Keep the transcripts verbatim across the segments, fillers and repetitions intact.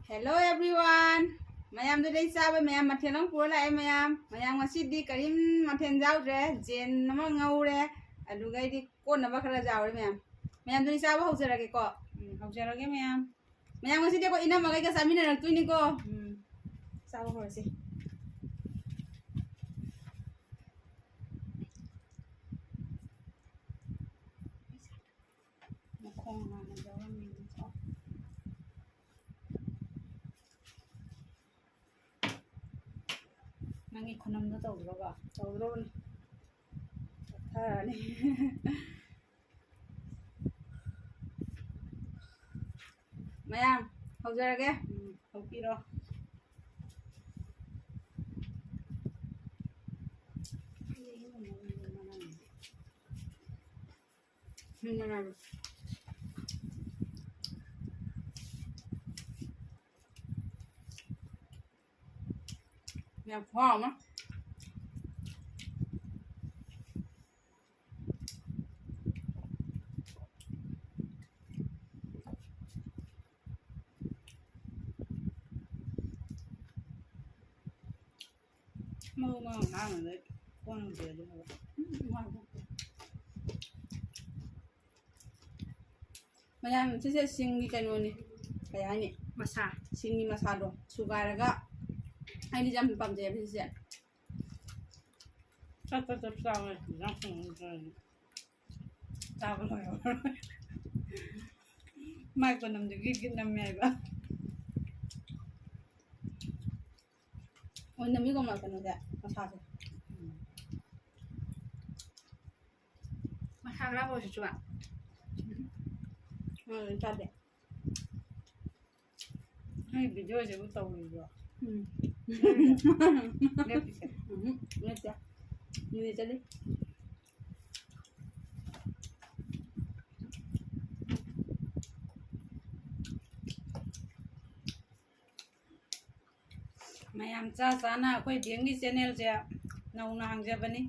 Hello everyone, ꯃꯌꯥꯝꯗꯨꯗꯩ ꯆꯥꯕ ꯃꯌꯥꯝ ꯃꯊꯦꯜ ꯑꯃ ꯄꯨꯔ ꯂꯥꯛꯑꯦ꯫ ꯃꯌꯥꯝ ꯃꯌꯥꯝ ꯉꯁꯤꯗꯤ ꯀꯔꯤꯝ ꯃꯊꯦꯜ ꯌꯥꯎꯗ꯭ꯔꯦ꯫ ꯖꯦꯟ ꯑꯃ ꯉꯧꯔꯦ, ꯑꯗꯨꯒ ꯑꯩꯗꯤ ꯀꯣꯟꯅꯕ ꯈꯔ ꯌꯥꯎꯔꯦ꯫ ꯃꯌꯥꯝ ꯃꯌꯥꯝꯗꯨꯗꯤ ꯆꯥꯕ ꯍꯧꯖꯔꯒꯦꯀꯣ꯫ ꯎꯝ, ꯍꯧꯖꯔꯒꯦ ꯃꯌꯥꯝ꯫ ꯃꯌꯥꯝ ꯉꯁꯤꯗꯤ ꯑꯩꯈꯣꯏ ꯏꯅꯝꯃꯒꯩꯒ ꯆꯥꯃꯤꯟꯅꯔꯛꯇꯣꯏꯅꯤꯀꯣ꯫ ꯎꯝ, ꯆꯥꯕ ꯍꯧꯔꯁꯤ꯫ ꯃꯈꯣꯡ ꯍꯥꯟꯅ ꯌꯥꯎꯔꯝꯃꯤꯅꯤꯀꯣ꯫ ꯅꯪꯒꯤ ꯈꯨꯅꯝꯗꯣ ꯇꯧꯗ꯭ꯔꯣꯕ? ꯇꯧꯗ꯭ꯔꯣꯕꯅꯤ꯫ ꯆꯠꯊꯔꯅꯤ꯫ ꯃꯌꯥꯝ, ꯍꯧꯖꯔꯒꯦ꯫ ꯎꯝ, ꯍꯧꯕꯤꯔꯣ꯫ ꯎꯝ, ꯃꯌꯥꯝ꯫ ꯌꯥꯝ ꯈꯨꯍꯥꯎ ꯑꯃ꯫ ꯃꯔꯨ ꯃꯔꯥꯡ ꯉꯥꯡꯅꯕꯩ ꯀꯣꯟ ꯍꯧꯖꯤꯛ ꯑꯗꯨ ꯍꯧꯔꯦ꯫ ꯎꯝ, ꯍꯥꯎꯕ꯫ ꯃꯌꯥꯝ, ꯁꯤꯁꯦ ꯁꯤꯡꯒꯤ ꯀꯩꯅꯣꯅꯤ, ꯀꯩ ꯍꯥꯏꯅꯤ? ꯃꯁꯥ꯫ ꯁꯤꯡꯒꯤ ꯃꯁꯥꯗꯣ ꯁꯨꯒꯥꯏꯔꯒ, ꯑꯩꯗꯤ ꯌꯥꯝ ꯄꯥꯝꯖꯩꯌꯦꯕ ꯁꯤꯁꯦ꯫ ꯆꯞ ꯆꯞ ꯆꯞ ꯆꯥꯎꯋꯦ, ꯌꯥꯝ ꯊꯣꯡꯉꯒ ꯆꯥꯔꯗꯤ꯫ ꯆꯥꯕ ꯂꯣꯏꯔꯕ꯫ ꯃꯥꯏ ꯀꯣꯟꯅꯝꯗꯨꯒꯤ ꯒꯤꯠ ꯅꯝꯃꯦ ꯍꯥꯏꯕ꯫ ꯑꯣ, ꯅꯝꯃꯤꯀꯣ ꯃꯥ ꯀꯩꯅꯣꯁꯦ, ꯃꯁꯥꯁꯦ꯫ ꯎꯝ꯫ ꯃꯁꯥ ꯈꯔ ꯑꯣꯏꯔꯁꯨ ꯆꯨꯕ꯫ ꯎꯝ, ꯆꯥꯗꯦ꯫ ꯅꯣꯏ ꯚꯤꯗꯤꯑꯣꯁꯤꯕꯨ ꯇꯧꯔꯤꯕ꯭ꯔꯣ? ꯎꯝ꯫ ꯂꯦꯞꯄꯤꯁꯦ꯫ ꯎꯝ, ꯂꯦꯞꯇꯦ꯫ ꯃꯤꯅꯤꯠ ꯆꯠꯂꯤ꯫ ꯃꯌꯥꯝ ꯆꯥ ꯆꯥꯅ ꯑꯩꯈꯣꯏ ꯕꯦꯝꯒꯤ ꯆꯦꯅꯦꯜꯁꯦ ꯅꯧꯅ ꯍꯥꯡꯖꯕꯅꯤ꯫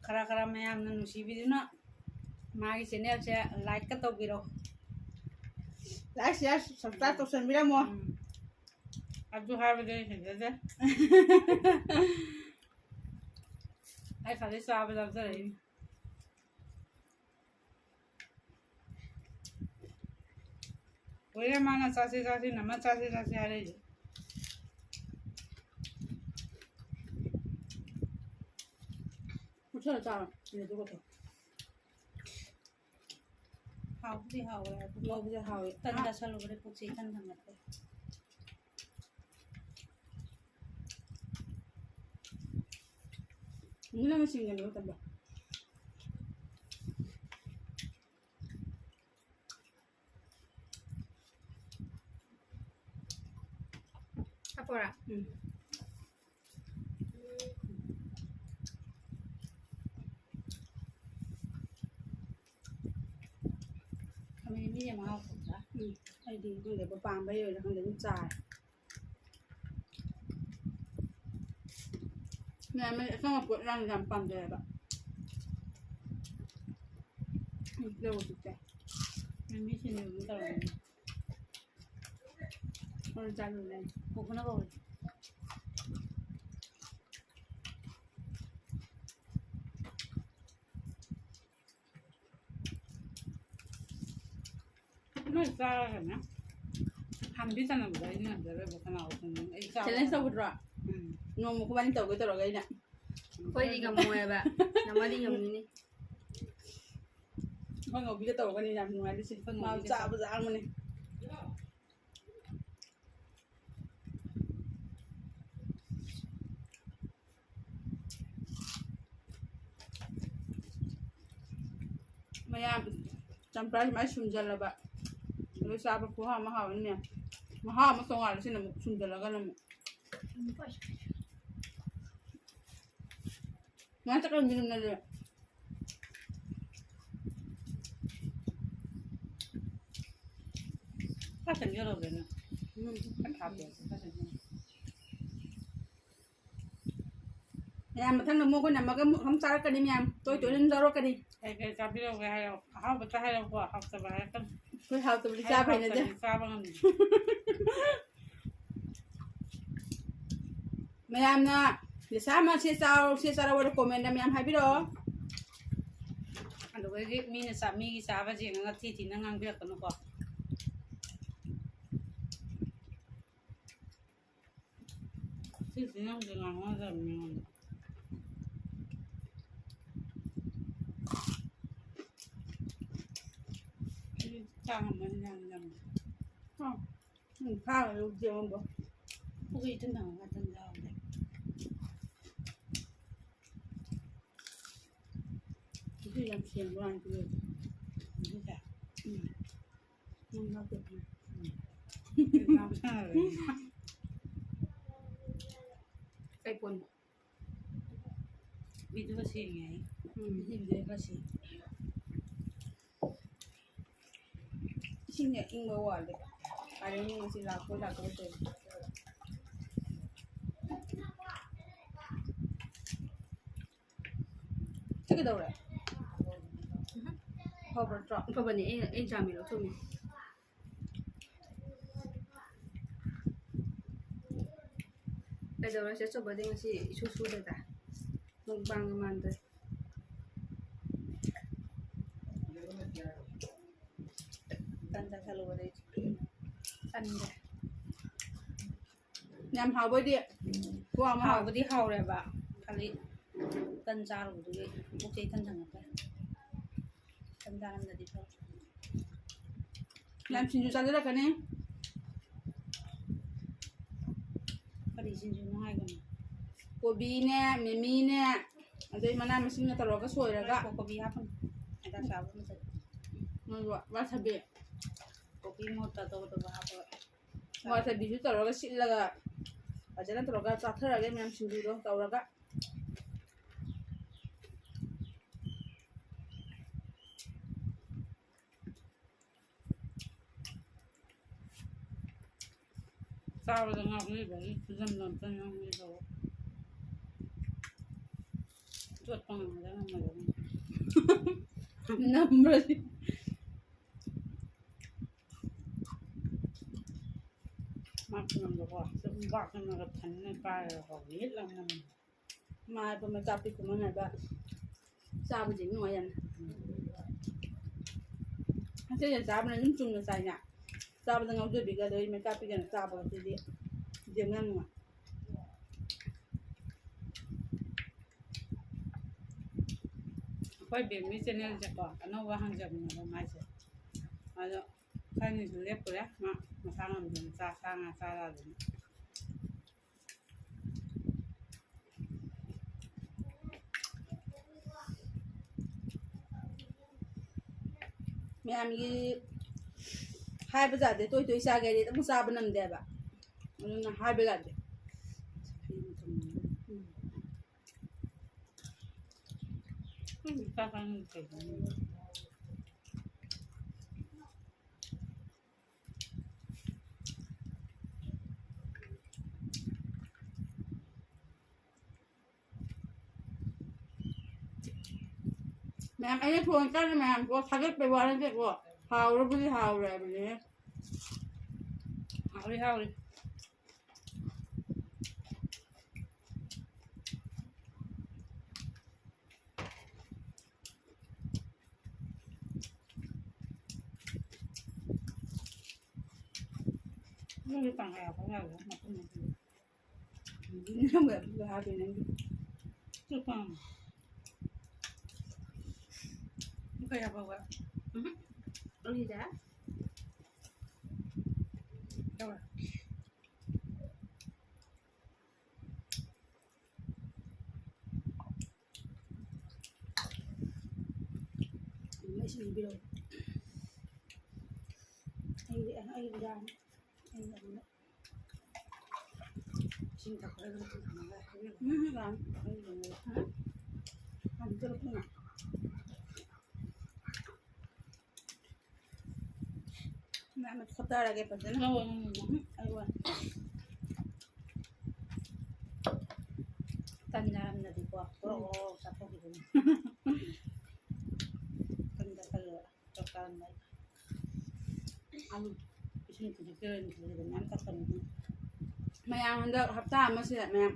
ꯈꯔ ꯈꯔ ꯃꯌꯥꯝꯅ ꯅꯨꯡꯁꯤꯕꯤꯗꯨꯅ ꯃꯥꯒꯤ ꯆꯦꯅꯦꯜꯁꯦ ꯂꯥꯏꯛꯀ ꯇꯧꯕꯤꯔꯣ꯫ Like, share, subscribe ꯇꯧꯁꯟꯕꯤꯔꯝꯃꯣ꯫ ꯎꯝ꯫ ꯑꯗꯨ ꯍꯥꯏꯕꯗꯤ ꯑꯩ ꯍꯩꯅꯗꯦ꯫ ꯑꯩ ꯈ꯭ꯋꯥꯏꯗꯩ ꯆꯥꯕ ꯌꯥꯎꯖꯔꯛꯏꯅꯤ꯫ ꯀꯨꯏꯔꯦ ꯃꯥꯅ ꯆꯥꯁꯤ ꯆꯥꯁꯤ, ꯅꯝꯃ ꯆꯥꯁꯤ ꯆꯥꯁꯤ ꯍꯥꯏꯔꯛꯏꯁꯦ꯫ ꯄꯨꯊꯔ ꯆꯥꯔꯣ, ꯑꯗꯨꯒ ꯇꯧ꯫ ꯍꯥꯎꯕꯨꯗꯤ ꯍꯥꯎꯋꯦ ꯑꯗꯨ ꯉꯧꯕꯁꯦ ꯍꯥꯎꯋꯦ꯫ ꯇꯟ ꯆꯥꯁꯜꯂꯨꯕꯗ ꯄꯨꯛꯁꯦ ꯏꯊꯟ ꯊꯟꯒꯠꯂꯦ꯫ ꯅꯪ ꯁꯤꯡꯒꯅꯤ ꯃꯇꯝꯗ꯫ ꯍꯥꯞꯄꯣꯔꯥ? ꯎꯝ꯫ ꯈꯥꯃꯦꯟ ꯃꯤꯁꯦ ꯃꯍꯥꯎ ꯈꯪꯗ꯭ꯔꯥ? ꯎꯝ꯫ ꯑꯩꯗꯤ ꯈꯪꯗꯦ, ꯄꯥꯝꯕꯩ ꯑꯣꯏꯔ ꯈꯪꯗꯦ, ꯑꯗꯨꯝ ꯆꯥꯔꯦ꯫ ꯃꯌꯥꯝ ꯑꯆꯪꯕ ꯄꯣꯠ ꯌꯥꯝ ꯌꯥꯝ ꯄꯥꯝꯖꯩ ꯍꯥꯏꯕ꯫ ꯎꯝ, ꯂꯧꯔꯨꯁꯤ ꯆꯦ꯫ ꯃꯤꯃꯤ ꯁꯤꯡꯖꯨ ꯑꯃ ꯇꯧꯔꯒꯦ꯫ ꯍꯣꯔꯦꯟ ꯆꯥꯔꯨꯔꯦ꯫ ꯀꯣꯀꯣꯅ ꯀꯧꯔꯦ꯫ ꯅꯣꯏ ꯆꯥꯔꯒꯅꯦ꯫ ꯍꯟꯕꯤ ꯆꯥꯟꯅꯕꯗꯣ ꯑꯩꯗꯤ ꯉꯝꯖꯔꯣꯏꯕ, ꯀꯅꯥ ꯈꯪꯅꯤ? ꯑꯩ ꯆꯥꯕ challenge ꯇꯧꯕꯗꯨꯔꯣ? ꯎꯝ꯫ ꯅꯣꯡꯃ ꯈꯨꯕꯥꯅꯤ ꯇꯧꯒꯦ ꯇꯧꯔꯒ ꯑꯩꯅ꯫ ꯑꯩꯈꯣꯏꯗꯤ ꯉꯝꯃꯣꯏꯕ꯫ ꯅꯃꯗꯤ ꯉꯝꯅꯤꯅꯦ꯫ ꯑꯩꯈꯣꯏ ꯉꯧꯕꯤꯒ ꯇꯧꯔꯒꯅꯤ ꯌꯥꯝ ꯅꯨꯡꯉꯥꯏꯗꯣꯏꯁꯦ꯫ ꯑꯩꯈꯣꯏ ꯃꯥ ꯉꯧꯕꯤꯒ ꯆꯥꯕ ꯆꯥꯔꯝꯒꯅꯤ꯫ ꯃꯌꯥꯝ ꯆꯝꯄ꯭ꯔꯥ ꯁꯨꯃꯥꯏꯅ ꯁꯨꯝꯖꯜꯂꯕ, ꯑꯗꯨ ꯆꯥꯕ ꯈꯨꯍꯥꯎ ꯑꯃ ꯍꯥꯎꯕꯅꯤꯅꯦ꯫ ꯃꯍꯥꯎ ꯑꯃ ꯇꯣꯉꯥꯜꯂꯦ ꯁꯤꯅ ꯑꯃꯨꯛ ꯁꯨꯝꯖꯜꯂꯒꯅ ꯑꯃꯨꯛ꯫ ꯉꯥ ꯆꯠꯀꯅꯤ ꯌꯨꯝꯗꯗꯤ꯫ ꯈꯔ ꯆꯪꯖꯜꯍꯧꯒꯦꯅ꯫ ꯎꯝ꯫ ꯈꯔ ꯊꯥꯕꯤꯔꯛꯑꯣ, ꯈꯔ ꯆꯪꯖꯜꯍꯧꯒꯦ꯫ ꯃꯌꯥꯝ ꯃꯊꯪꯗ ꯑꯃꯨꯛ ꯑꯩꯈꯣꯏꯅ ꯑꯃꯒ ꯑꯃꯨꯛ ꯑꯗꯨꯝ ꯆꯥꯔꯛꯀꯅꯤ ꯃꯌꯥꯝ꯫ ꯇꯣꯏ ꯇꯣꯏꯅ ꯑꯗꯨꯝ ꯆꯥꯔꯛꯀꯅꯤ꯫ ꯀꯩ ꯀꯩ ꯆꯥꯕꯤꯔꯛꯎꯒꯦ ꯍꯥꯏꯔꯣ? ꯑꯍꯥꯎꯕꯇ ꯍꯥꯏꯔꯛꯎꯀꯣ, ꯍꯥꯎꯇꯕ ꯍꯥꯏꯔꯛꯀꯅꯨ꯫ ꯑꯩꯈꯣꯏ ꯍꯥꯎꯇꯕꯗꯤ ꯆꯥꯕ ꯍꯩꯅꯗꯦ꯫ ꯍꯥꯎꯇꯕꯗꯤ ꯆꯥꯕ ꯉꯝꯗꯦ꯫ ꯃꯌꯥꯝꯅ ꯂꯤꯁꯥ ꯑꯃ ꯁꯦ ꯆꯥꯔꯣ, ꯁꯦ ꯆꯥꯔꯣ ꯍꯥꯏꯅ comment ꯃꯌꯥꯝ ꯍꯥꯏꯕꯤꯔꯛꯑꯣ꯫ ꯑꯗꯨꯗꯒꯤ ꯃꯤꯅ ꯆꯥ-, ꯃꯤꯒꯤ ꯆꯥꯕ ꯌꯦꯡꯉꯒ ꯊꯤ ꯊꯤꯅ ꯉꯥꯡꯕꯤꯔꯛꯀꯅꯨꯀꯣ꯫ ꯁꯤꯁꯤ ꯅꯪꯁꯨ ꯉꯥꯡꯅꯗꯕꯅꯤ ꯑꯩꯉꯣꯟꯗ꯫ ꯑꯩ ꯆꯥ ꯉꯝꯃꯅꯤ ꯌꯥꯝ ꯌꯥꯝꯅ꯫ ꯑꯥ, ꯎꯝ, ꯐꯥꯔꯒ ꯂꯧꯖꯩ ꯑꯃꯨꯛꯀ꯫ ꯄꯨꯈ꯭ꯔꯤ ꯏꯊꯟ ꯊꯟꯅ ꯉꯥꯛꯇꯪ ꯌꯥꯎꯔꯦ꯫ ꯑꯗꯨ ꯌꯥꯝ ꯁꯦꯡꯕ ꯋꯥꯅꯤ ꯄꯨꯈ꯭ꯔꯤꯗꯣ꯫ ꯑꯗꯨꯗ꯫ ꯎꯝ꯫ ꯅꯪ ꯉꯥꯛꯇ ꯐꯪꯉꯦ꯫ ꯎꯝ꯫ ꯀꯩ ꯄꯣꯠꯅꯣ? ꯃꯤꯗꯨꯒ ꯁꯦꯡꯉꯦ ꯍꯥꯏ꯫ ꯎꯝ꯫ ꯃꯤꯗꯨꯒ ꯁꯦꯡꯉꯦ꯫ ꯏꯁꯤꯡꯁꯦ ꯏꯪꯕ ꯋꯥꯠꯂꯦ꯫ ꯑꯥꯏꯔꯟ ꯉꯁꯤ ꯂꯥꯛꯄꯣꯏ ꯂꯥꯛꯇꯕꯣꯏ ꯇꯧꯋꯦ꯫ ꯁꯤ ꯀꯩꯗꯧꯔꯦ? ꯐꯕ ꯅꯠꯇ꯭ꯔꯣ? ꯐꯕꯅꯦ, ꯑꯩ, ꯑꯩ ꯆꯥꯝꯃꯤ ꯂꯧꯊꯣꯛꯑꯝꯃꯤ꯫ ꯀꯩꯗꯧꯔꯦ ꯆꯦ ꯑꯆꯧꯕꯗꯤ ꯉꯁꯤ ꯏꯁꯨ ꯁꯨꯗꯦꯗ? ꯃꯨꯛꯕꯥꯡꯒ ꯃꯥꯟꯗ꯭ꯔꯦ꯫ ꯇꯟ ꯆꯥꯁꯜꯂꯨꯕꯗꯩ ꯇꯟꯗ꯭ꯔꯦ꯫ ꯌꯥꯝ ꯍꯥꯎꯕ ꯑꯣꯏꯗꯤ ꯈꯨꯍꯥꯎ ꯑꯃ ꯍꯥꯎꯋꯦ꯫ ꯍꯥꯎꯕꯗꯤ ꯍꯥꯎꯔꯦꯕ, ꯈꯥꯂꯤ ꯇꯟ ꯆꯥꯔꯨꯕꯗꯨꯒꯤ ꯄꯨꯛꯁꯦ ꯏꯊꯟ ꯊꯟꯒꯠꯈ꯭ꯔꯦ꯫ ꯇꯟ ꯆꯥꯔꯝꯗꯗꯤ ꯐꯕ꯫ ꯌꯥꯝ ꯁꯤꯡꯖꯨ ꯆꯥꯖꯔꯛꯀꯅꯤ꯫ ꯀꯔꯤ ꯁꯤꯡꯖꯨꯅꯣ ꯍꯥꯏꯒꯅꯤ? ꯀꯣꯕꯤꯅꯦ, ꯃꯤꯃꯤꯅꯦ, ꯑꯗꯩ ꯃꯅꯥ ꯃꯁꯤꯡꯅ ꯇꯧꯔꯒ ꯁꯣꯏꯔꯒ꯫ ꯀꯣꯕꯤ ꯍꯥꯞꯄꯅꯤ꯫ ꯍꯤꯗꯥꯛ ꯆꯥꯕ ꯃꯆꯜ꯫ ꯃꯣꯏꯒꯤ ꯋꯥꯁꯥꯕꯤ꯫ ꯀꯣꯕꯤ ꯃꯍꯨꯠꯇ ꯑꯇꯣꯞ ꯑꯇꯣꯞꯄ ꯍꯥꯞꯄꯒ꯫ ꯋꯥꯁꯥꯕꯤꯁꯨ ꯇꯧꯔꯒ ꯁꯤꯠꯂꯒ ꯐꯖꯅ ꯇꯧꯔꯒ ꯆꯥꯊꯔꯒꯦ ꯃꯌꯥꯝ ꯁꯤꯡꯖꯨꯗꯣ ꯇꯧꯔꯒ꯫ ꯆꯥꯕꯗ ꯉꯥꯎꯖꯕꯒꯤ ꯈꯨꯖꯝꯗꯣ ꯑꯝꯇ ꯅꯝꯒꯦ ꯇꯧꯕ꯫ ꯆꯣꯠꯄ ꯉꯝꯒꯗ꯭ꯔꯥ ꯉꯝꯃꯣꯏꯗ꯭ꯔꯥ ꯈꯪꯗꯦ꯫ ꯅꯝꯕ꯭ꯔꯁꯤ꯫ ꯃꯥ ꯀꯩꯅꯣꯗꯀꯣ, ꯁꯨꯝ ꯕꯥꯛ ꯀꯩꯅꯣꯗ ꯊꯟꯅ ꯄꯥꯏꯔꯒ ꯍꯤꯠ ꯂꯥꯡꯅ꯫ ꯃꯥ ꯍꯥꯏꯕ ꯃꯆꯥ ꯄꯤꯛꯄ ꯃꯥꯟꯅꯕ ꯆꯥꯕꯁꯦ ꯅꯨꯡꯉꯥꯏ ꯌꯥꯝꯅ꯫ ꯑꯇꯩꯅ ꯆꯥꯕꯅ ꯑꯗꯨꯝ ꯆꯨꯝꯅ ꯆꯥꯏꯅ꯫ ꯆꯥꯕꯗ ꯉꯥꯎꯖꯕꯤꯒ ꯑꯗꯩ ꯃꯆꯥ ꯄꯤꯛꯀꯅ ꯆꯥꯕꯒꯁꯤꯗꯤ ꯌꯦꯡ ꯌꯥꯝ ꯅꯨꯡꯉꯥꯏ꯫ ꯑꯩꯈꯣꯏ ꯕꯦꯝꯃꯤ ꯆꯦꯅꯦꯜꯁꯦꯀꯣ, ꯑꯅꯧꯕ ꯍꯥꯡꯖꯕꯅꯦꯕ ꯃꯥꯏꯁꯦ꯫ ꯑꯗꯣ ꯈꯔꯅꯤꯁꯨ ꯂꯦꯞꯄꯨꯔꯦ, ꯃꯥ ꯃꯁꯥ ꯉꯝꯗꯅ ꯆꯥ ꯁꯥ ꯉꯥ ꯆꯥꯔꯛꯑꯗꯅ꯫ ꯃꯌꯥꯝꯒꯤ ꯍꯥꯏꯕ ꯌꯥꯗꯦ, ꯇꯣꯏ ꯇꯣꯏ ꯆꯥꯒꯦ ꯍꯥꯏꯗꯤ ꯑꯗꯨꯝ ꯆꯥꯕ ꯅꯝꯗꯦꯕ, ꯑꯗꯨꯅ ꯍꯥꯏꯕ ꯌꯥꯗꯦ꯫ ꯎꯝ, ꯆꯥꯛ ꯆꯥꯅꯤꯡꯗꯦ꯫ ꯃꯌꯥꯝ, ꯑꯩꯅ ꯊꯣꯡꯉꯀꯥꯟꯗ ꯃꯌꯥꯝ ꯀꯣ ꯊꯥꯒꯠꯄꯩ ꯋꯥ ꯅꯠꯇꯦꯀꯣ, ꯍꯥꯎꯔꯕꯨꯗꯤ ꯍꯥꯎꯔꯦ ꯍꯥꯏꯕꯅꯦ꯫ ꯍꯥꯎꯔꯤ, ꯍꯥꯎꯔꯤ꯫ ꯅꯪꯒꯤ ꯇꯪꯈꯥꯏ ꯍꯥꯞꯄ ꯌꯥꯔꯦ, ꯃꯄꯨꯝ ꯃꯄꯨꯝ꯫ ꯅꯪꯒꯤ ꯑꯗꯨꯒ ꯍꯥꯞꯄꯦ ꯅꯪꯒꯤ꯫ ꯆꯨꯞꯄ꯫ ꯀꯌꯥ ꯐꯥꯎꯕ? ꯎꯝ꯫ ꯑꯅꯤꯗ? ꯇꯧꯔꯦ꯫ ꯑꯩꯁꯨ ꯏꯕꯤꯔꯛꯑꯣ꯫ ꯑꯩꯗꯤ, ꯑꯩꯗꯤ ꯌꯥꯅꯤ꯫ ꯑꯩꯅ ꯑꯗꯨꯝ ꯏꯁꯤꯡ ꯊꯛꯄꯗ ꯑꯗꯨꯝ ꯊꯝꯃꯒ ꯍꯥꯏꯕꯤꯔꯛꯑꯣ꯫ ꯎꯝ, ꯌꯥꯅꯤ꯫ ꯑꯩ ꯑꯗꯨꯝ ꯂꯩ꯫ ꯍꯥ? ꯑꯗꯨꯝ ꯆꯠꯂꯛꯄꯅ꯫ ꯃꯌꯥꯝ ꯐꯨꯠꯇꯔꯒꯦ ꯐꯖꯅ꯫ ꯂꯧꯔꯣ, ꯅꯪꯒꯤꯗꯣ꯫ ꯎꯝ, ꯑꯩ ꯋꯥ-, ꯇꯟ ꯆꯥꯔꯝꯗꯗꯤꯀꯣ, ꯀ꯭ꯔꯣꯛ ꯀ꯭ꯔꯣꯛ ꯆꯥꯊꯣꯛꯈꯤꯗꯣꯏꯅꯤ꯫ ꯇꯟ ꯆꯥꯁꯜꯂꯒ ꯆꯥꯛ ꯆꯥꯔꯝꯗꯥꯏꯗ꯫ ꯑꯂꯨ ꯄꯤꯁꯤꯜꯂꯣ꯫ ꯃꯌꯥꯝ ꯍꯟꯗꯛ ꯍꯞꯇꯥ ꯑꯃꯁꯦ ꯃꯌꯥꯝ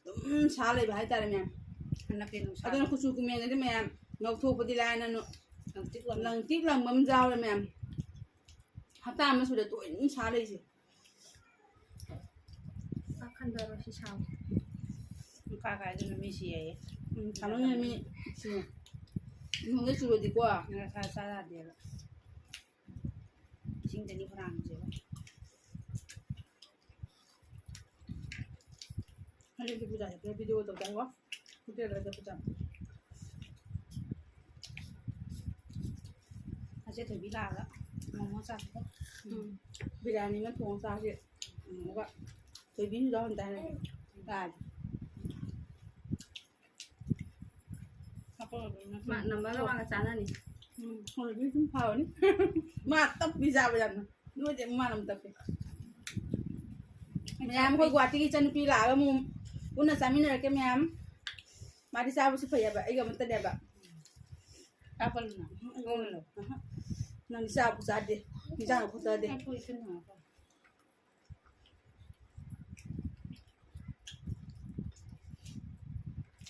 ꯑꯗꯨꯝ ꯁꯥ ꯂꯩꯕ ꯍꯥꯏꯇꯥꯔꯦ ꯃꯌꯥꯝ꯫ ꯍꯟꯗꯛꯇꯤ ꯅꯨꯡꯁꯥ ꯑꯗꯨꯅ ꯀꯨꯆꯨ ꯀꯨꯃꯦꯟꯒꯗꯤ ꯃꯌꯥꯝ ꯉꯧꯊꯣꯛꯄꯗꯤ ꯂꯥꯏꯅ ꯅꯨ-, ꯂꯪꯇ꯭ꯔꯤꯛ ꯂꯪꯉꯦ꯫ ꯂꯪꯇ꯭ꯔꯤꯛ ꯂꯪꯕ ꯑꯃ ꯌꯥꯎꯔꯦ ꯃꯌꯥꯝ꯫ ꯍꯞꯇꯥ ꯑꯃ ꯁꯨꯔꯦ ꯇꯣꯏꯅ ꯑꯗꯨꯝ ꯁꯥ ꯂꯩꯁꯦ꯫ ꯆꯥꯛ ꯈꯟꯊꯔꯣ ꯁꯤ ꯁꯥꯕ꯫ ꯀꯥ ꯀꯥꯏꯗꯅꯣ ꯃꯤ ꯁꯤ ꯍꯥꯏꯌꯦ꯫ ꯎꯝ, ꯁꯥꯃꯟꯗꯅ ꯃꯤ ꯁꯤ꯫ ꯅꯣꯡꯗ ꯆꯨꯔꯗꯤꯀꯣ꯫ ꯉꯥ ꯁꯥ ꯆꯥ ꯌꯥꯗꯦꯕ꯫ ꯏꯁꯤꯡꯗꯅꯤ ꯈꯔꯥꯡꯁꯦ꯫ ꯍꯧꯖꯤꯛꯇꯤ ꯄꯨꯖꯥ ꯆꯠꯄꯗ ꯚꯤꯗꯤꯑꯣ ꯇꯧ ꯇꯥꯏꯀꯣ꯫ ꯍꯣꯇꯦꯜꯗ ꯆꯠꯄ ꯆꯥꯛ꯫ ꯑꯁꯦ ꯊꯣꯏꯕꯤ ꯂꯥꯛꯑꯒ ꯃꯣꯃꯣ ꯆꯥꯁꯤꯀꯣ꯫ ꯎꯝ꯫ ꯕꯤꯔꯌꯥꯅꯤ ꯑꯃ ꯊꯣꯡꯉ ꯆꯥꯁꯦ꯫ ꯎꯝ, ꯑꯗꯨꯒ ꯊꯣꯏꯕꯤꯁꯨ ꯌꯥꯎꯍꯟ ꯇꯥꯔꯦ꯫ ꯂꯥꯛꯑꯗꯤ꯫ ꯃꯥ ꯅꯝꯕꯔꯒ ꯃꯥꯒ ꯆꯥꯟꯅꯅꯤ꯫ ꯎꯝ, ꯍꯧꯖꯤꯛꯇꯤ ꯑꯗꯨꯝ ꯐꯕꯅꯤ꯫ ꯃꯥ ꯇꯞꯄꯤ ꯆꯥꯕ ꯌꯥꯝꯅ꯫ ꯅꯣꯏꯗꯤ ꯑꯃꯨꯛ ꯃꯥꯅ ꯑꯃꯨꯛ ꯇꯞꯄꯤ꯫ ꯃꯌꯥꯝ ꯑꯩꯈꯣꯏ ꯒꯨꯍꯥꯇꯤꯒꯤ ꯏꯆꯟꯅꯨꯄꯤ ꯂꯥꯛꯑꯒ ꯑꯃꯨꯛ ꯄꯨꯟꯅ ꯆꯥꯃꯤꯟꯅꯔꯛꯀꯦ ꯃꯌꯥꯝ꯫ ꯃꯥꯗꯤ ꯆꯥꯕꯁꯨ ꯐꯩꯌꯦꯕ, ꯑꯩꯒ ꯑꯃꯠꯇꯅꯦꯕ꯫ ꯆꯥꯕ ꯂꯣꯏꯅ꯫ ꯎꯝ, ꯎꯝ꯫ ꯑꯍ꯫ ꯅꯪꯗꯤ ꯆꯥꯕꯨ ꯆꯥꯗꯦ꯫ ꯏꯟꯖꯥꯡ ꯑꯃꯨꯛ ꯆꯥꯗꯦ꯫ ꯑꯩꯈꯣꯏ ꯏꯆꯤꯟ ꯏꯅꯥꯎ꯫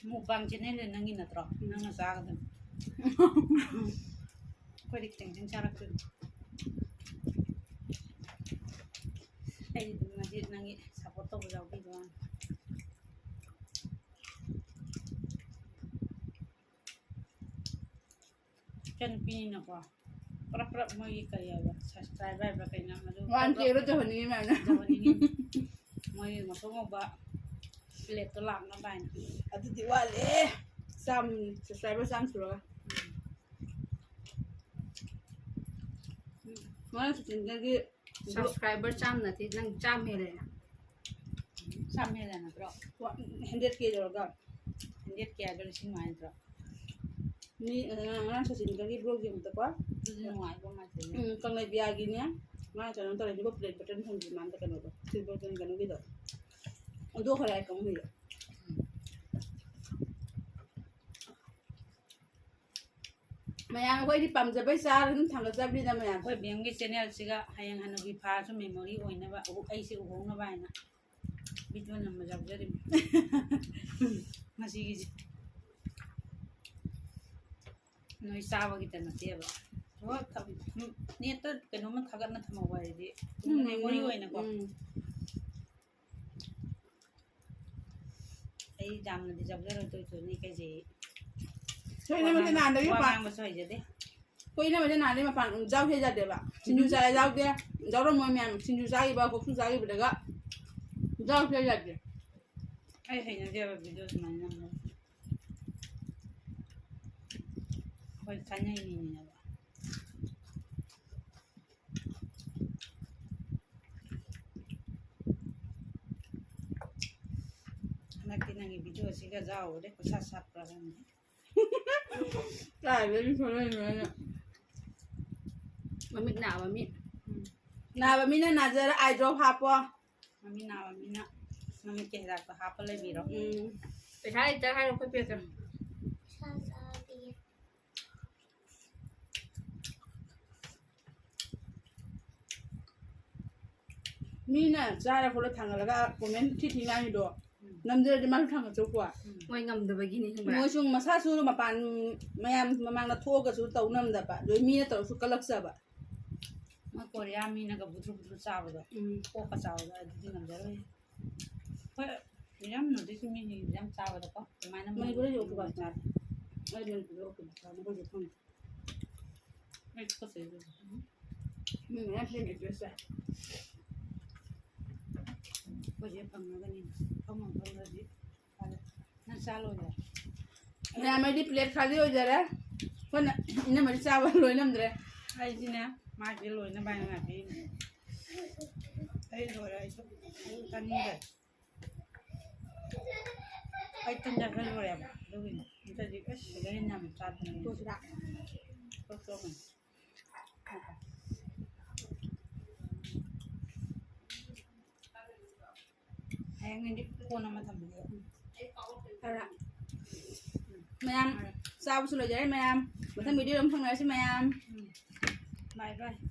Mukbang channel ꯅꯪꯒꯤ ꯅꯠꯇ꯭ꯔꯣ? ꯅꯪꯅ ꯆꯥꯒꯗꯕꯅꯤ꯫ ꯑꯩꯈꯣꯏꯗꯤ ꯈꯤꯇꯪ ꯈꯤꯇꯪ ꯆꯥꯔꯛꯇꯣꯏꯅꯤ꯫ ꯑꯩꯗꯤ ꯑꯗꯨꯝ ꯉꯁꯤ ꯅꯪꯒꯤ support ꯇꯧꯕ ꯌꯥꯎꯕꯤꯕ ꯋꯥꯅꯤ꯫ ꯏꯆꯟꯅꯨꯄꯤꯅꯤꯅꯀꯣ, ꯄ꯭ꯔꯞ ꯄ꯭ꯔꯞ ꯃꯣꯏꯒꯤ ꯀꯔꯤ ꯍꯥꯏꯕ, subscribe ꯍꯥꯏꯕ꯭ꯔꯥ ꯀꯩꯅꯣ, ꯃꯗꯨ ꯄ꯭ꯔꯞ ꯄ꯭ꯔꯞ ꯌꯧꯍꯟꯅꯤꯡꯉꯤ ꯃꯌꯥꯝꯅ꯫ ꯌꯧꯍꯟꯅꯤꯡꯉꯤ꯫ ꯃꯣꯏꯒꯤ ꯉꯧꯁꯣꯛ ꯉꯧꯕ plateꯇꯣ ꯂꯥꯛꯅꯕ ꯍꯥꯏꯅ꯫ ꯑꯗꯨꯗꯤ ꯋꯥꯠꯂꯦ꯫ ꯆꯥꯝ, subscriber ꯆꯥꯝ ꯁꯨꯔꯒ꯫ ꯎꯝ꯫ ꯉꯔꯥꯡ ꯁꯨꯇꯤꯟꯗꯒꯤ subscriber ꯆꯥꯝ ꯅꯠꯇꯦ, ꯅꯪ ꯆꯥꯝ ꯍꯦꯜꯂꯦ꯫ ꯆꯥꯝ ꯍꯦꯜꯂꯦ ꯅꯠꯇ꯭ꯔꯣ? Hundred K ꯌꯧꯔꯒ꯫ Hundred K ꯍꯥꯏꯗꯣ ꯂꯤꯁꯤꯡ ꯃꯉꯥ ꯅꯠꯇ꯭ꯔꯣ? ꯃꯤ, ꯑ, ꯉꯔꯥꯡ ꯁꯆꯤꯟꯒꯤ vlog ꯌꯦꯡꯕꯗꯀꯣ꯫ ꯑꯗꯨꯗꯤ ꯅꯨꯡꯉꯥꯏꯕ ꯉꯥꯛꯇꯅꯦ꯫ ꯎꯝ, ꯀꯪꯂꯩꯕꯤꯌꯥꯒꯤꯅꯦ꯫ ꯃꯥꯅ ꯀꯩꯅꯣ ꯇꯧꯔꯦ, ꯑꯗꯨꯒ plate button ꯐꯪꯗ꯭ꯔꯤ ꯃꯥꯅ ꯀꯩꯅꯣꯗꯣ, silver button ꯀꯩꯅꯣꯒꯤꯗꯣ꯫ ꯑꯗꯨ ꯈꯔ ꯍꯥꯏ ꯀꯥꯡꯕꯨꯗꯣ꯫ ꯎꯝ꯫ ꯃꯌꯥꯝ ꯑꯩꯈꯣꯏꯗꯤ ꯄꯥꯝꯖꯕꯩ ꯆꯥꯔ ꯑꯗꯨꯝ ꯊꯥꯡꯒꯠꯆꯕꯅꯤꯗ ꯃꯌꯥꯝ꯫ ꯑꯩꯈꯣꯏ ꯕꯦꯝꯒꯤ ꯆꯦꯅꯦꯜꯁꯤꯒ ꯍꯌꯦꯡ ꯍꯅꯨꯕꯤ ꯐꯥꯔꯁꯨ ꯃꯦꯃꯣꯔꯤ ꯑꯣꯏꯅꯕ, ꯑꯩꯁꯦ ꯎꯍꯧꯅꯕ ꯍꯥꯏꯅ ꯚꯤꯗꯤꯑꯣ ꯅꯝꯕ ꯌꯥꯎꯖꯔꯤꯕꯅꯤ꯫ ꯉꯁꯤꯒꯤꯁꯦ ꯅꯣꯏ ꯆꯥꯕꯒꯤꯇ ꯅꯠꯇꯦꯕ꯫ ꯍꯣꯏ, ꯊꯝ-, ꯅꯦꯠꯇ ꯀꯩꯅꯣꯝꯃ ꯊꯥꯒꯠꯅ ꯊꯝꯍꯧꯕ ꯍꯥꯏꯗꯤ ꯎꯝ, ꯃꯦꯃꯣꯔꯤ ꯎꯝ, ꯑꯣꯏꯅꯀꯣ꯫ ꯎꯝ꯫ ꯑꯩ ꯌꯥꯝꯅꯗꯤ ꯆꯥꯎꯖꯔꯣꯏ, ꯇꯣꯏ ꯇꯣꯏꯅꯤ ꯀꯩꯁꯦ꯫ ꯊꯣꯏꯅ ꯃꯁꯦ ꯅꯍꯥꯟꯗꯒꯤ ꯋꯥ ꯃꯄꯥꯟ, ꯉꯥꯡꯕꯁꯨ ꯍꯩꯖꯗꯦ꯫ ꯑꯩꯈꯣꯏ ꯏꯅꯝꯃꯁꯦ ꯅꯍꯥꯟꯗꯩ ꯃꯄꯥꯟ ꯆꯥꯎꯁꯦ ꯌꯥꯗꯦꯕ꯫ ꯁꯤꯡꯖꯨ ꯆꯥꯏ ꯌꯥꯎꯗꯦ, ꯌꯥꯎꯔꯝꯃꯣꯏ ꯃꯌꯥꯝ꯫ ꯁꯤꯡꯖꯨ ꯆꯥꯈꯤꯕ, ꯀꯣꯐꯤ ꯆꯥꯈꯤꯕꯗꯒ ꯆꯥꯎꯁꯦ ꯌꯥꯗꯦ꯫ ꯑꯩ ꯍꯩꯅꯗꯦꯕ ꯚꯤꯗꯤꯑꯣ ꯁꯨꯃꯥꯏꯅ ꯅꯝꯕ꯫ ꯑꯩꯈꯣꯏ ꯊꯥꯏꯅꯒꯤ ꯃꯤꯅꯦꯕ꯫ ꯍꯟꯗꯛꯇꯤ ꯅꯪꯒꯤ ꯚꯤꯗꯤꯑꯣꯁꯤꯒ ꯌꯥꯎꯔꯦ, ꯄꯩꯁꯥ ꯁꯥꯠꯄ꯭ꯔꯥ ꯈꯪꯗꯦ꯫ ꯀꯥꯏꯗꯒꯤ ꯊꯣꯛꯂꯛꯏꯅꯣ ꯑꯩꯅ? ꯃꯃꯤꯠ ꯅꯥꯕ ꯃꯤ꯫ ꯎꯝ꯫ ꯅꯥꯕ ꯃꯤꯅ ꯅꯥꯖꯔ eye drop ꯍꯥꯞꯄꯣ꯫ ꯃꯃꯤꯠ ꯅꯥꯕ ꯃꯤꯅ ꯃꯃꯤꯠꯀꯤ ꯍꯤꯗꯥꯛꯇꯣ ꯍꯥꯞꯄ ꯂꯩꯕꯤꯔꯣ꯫ ꯎꯝ꯫ ꯄꯩꯁꯥ ꯂꯩꯇ ꯍꯥꯏꯔꯣ, ꯑꯩꯈꯣꯏ ꯄꯤꯔꯛꯀꯦ꯫ ꯄꯩꯁꯥ ꯆꯥꯗꯤꯌꯦ꯫ ꯃꯤꯅ ꯆꯥꯔ ꯈꯣꯠꯂ ꯊꯥꯡꯒꯠꯂꯒ comment ꯊꯤ ꯊꯤ ꯉꯥꯡꯉꯤꯗꯣ, ꯎꯝ꯫ ꯅꯝꯖꯔꯗꯤ ꯃꯥꯁꯨ ꯊꯥꯡꯒꯠꯆꯧꯀꯣ꯫ ꯎꯝ꯫ ꯃꯣꯏ ꯉꯝꯗꯕꯒꯤꯅꯤ ꯈꯪꯕ꯭ꯔꯥ? ꯃꯣꯏꯁꯨ ꯃꯁꯥꯁꯨ ꯃꯄꯥꯟ ꯃꯌꯥꯝ ꯃꯃꯥꯡꯗ ꯊꯣꯛꯑꯒꯁꯨ ꯇꯧ ꯉꯝꯗꯕ, ꯑꯗꯨ ꯃꯤꯅ ꯇꯧꯔꯁꯨ ꯀꯜꯂꯛꯆꯕ꯫ ꯃꯣꯏ ꯀꯣꯔꯤꯌꯥ ꯃꯤꯅꯒ ꯕꯨꯗ꯭ꯔꯨ ꯕꯨꯗ꯭ꯔꯨ ꯆꯥꯕꯗꯣ, ꯎꯝ꯫ ꯑꯣꯛꯀ ꯆꯥꯕꯗꯣ ꯑꯗꯨꯗꯤ ꯉꯝꯖꯔꯣꯏ꯫ ꯍꯣꯏ, ꯌꯥꯝꯅꯗꯤ ꯁꯨꯝ ꯃꯤꯅꯤ ꯌꯥꯝ ꯆꯥꯕꯗꯀꯣ, ꯑꯗꯨꯃꯥꯏꯅ ꯃꯅꯤꯄꯨꯔꯗꯗꯤ ꯑꯣꯛꯇꯣꯄꯁ ꯆꯥꯗꯦ꯫ ꯑꯩ ꯃꯅꯤꯄꯨꯔꯗ ꯑꯣꯛꯇꯣꯄꯁ ꯆꯥꯕ ꯃꯈꯣꯏꯁꯨ ꯈꯪꯗꯦ꯫ ꯑꯩ ꯇꯨꯀꯠꯆꯩ ꯑꯗꯨꯗꯤ꯫ ꯃꯤ ꯃꯌꯥꯝ ꯁꯦꯝꯃꯦ ꯗ꯭ꯔꯦꯁꯁꯦ꯫ ꯑꯩꯈꯣꯏꯁꯦ ꯐꯪꯉꯒꯅꯤ꯫ ꯐꯪꯉ ꯐꯪꯉꯗꯤ ꯐꯔꯦ꯫ ꯅꯪ ꯆꯥ ꯂꯣꯏꯔꯦ? ꯃꯌꯥꯝ ꯑꯩꯗꯤ plate ꯈꯥꯂꯤ ꯑꯣꯏꯖꯔꯦ꯫ ꯑꯩꯈꯣꯏꯅ ꯏꯅꯝꯃꯗꯤ ꯆꯥꯕ ꯂꯣꯏ ꯉꯝꯗ꯭ꯔꯦ꯫ ꯑꯩꯗꯤꯅꯦ, ꯃꯥꯒꯤ ꯂꯣꯏꯅꯕ ꯍꯥꯏꯅ ꯉꯥꯏꯕꯤꯔꯤꯅꯦ꯫ ꯑꯩ ꯂꯣꯏꯔꯦ, ꯑꯩꯁꯨ ꯆꯥꯅꯤꯡꯗ꯭ꯔꯦ꯫ ꯑꯩ ꯇꯟ ꯆꯥꯁꯜꯂꯨꯔꯦꯕ, ꯑꯗꯨꯒꯤꯅꯦ꯫ ꯅꯠꯇ꯭ꯔꯗꯤ ꯑꯁ ꯁꯤꯗ ꯍꯦꯟꯅ ꯌꯥꯝ ꯆꯥꯗꯣꯏꯅꯦ꯫ ꯇꯣꯛꯁꯤꯔꯥ? ꯇꯣꯛ ꯇꯣꯛꯀꯅꯤ꯫ ꯍꯌꯦꯡꯗꯤ ꯀꯣꯟ ꯑꯃ ꯊꯝꯕꯤꯔꯣ꯫ ꯑꯗꯨꯅ ꯃꯌꯥꯝ ꯆꯥꯕꯁꯨ ꯂꯣꯏꯖꯔꯦ ꯃꯌꯥꯝ꯫ ꯃꯊꯪ video ꯑꯃ ꯊꯦꯡꯅꯔꯁꯤ ꯃꯌꯥꯝ꯫ Bye bye.